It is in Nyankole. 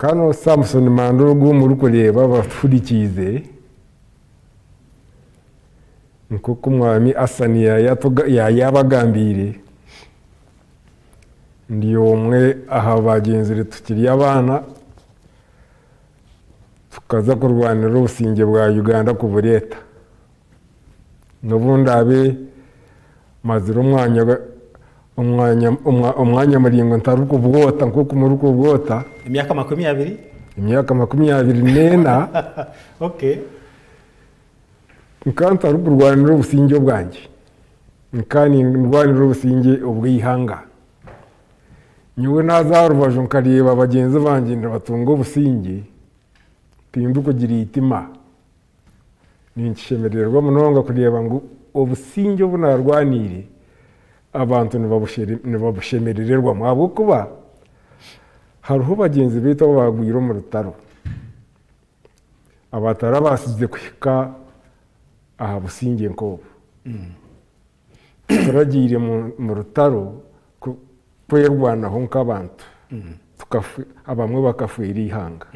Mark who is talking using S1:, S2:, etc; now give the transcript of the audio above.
S1: Kano Samson Manda ogu murikureeba abatuhurikiize, nk'oku Mwami Asan yaayabagambiire, ndi omwe aha baagyenzire tukiri abaana tukaza kurwanirira obusingye bwa Uganda kubureeta. N'obu ndaabe mazire omwanya omwanya omwanya muraingwa ntarikubwota nk'oku murikubwota.
S2: Emyaka 20?
S1: Emyaka 24.
S2: Okay.
S1: Nkaba ntarikurwanira obusingye obwangye, nkaba nindwanira obusingye obw'eihanga. Nyowe naaza aha rubaju nkareeba bagyenzi bangye nibatunga obusingye, tindikugira eitima. Ninkishemerererwa munonga kureeba ngu obusingye obu naarwaniire abantu nibabushemerererwamu ahabw'okuba hariho bagyenzi baitu abaagwire omu rutaro abatarabaasize kuhika aha busingye nk'obu. Turagiire omu rutaro kwerwanaho nk'abantu, abamwe bakafeera eihanga.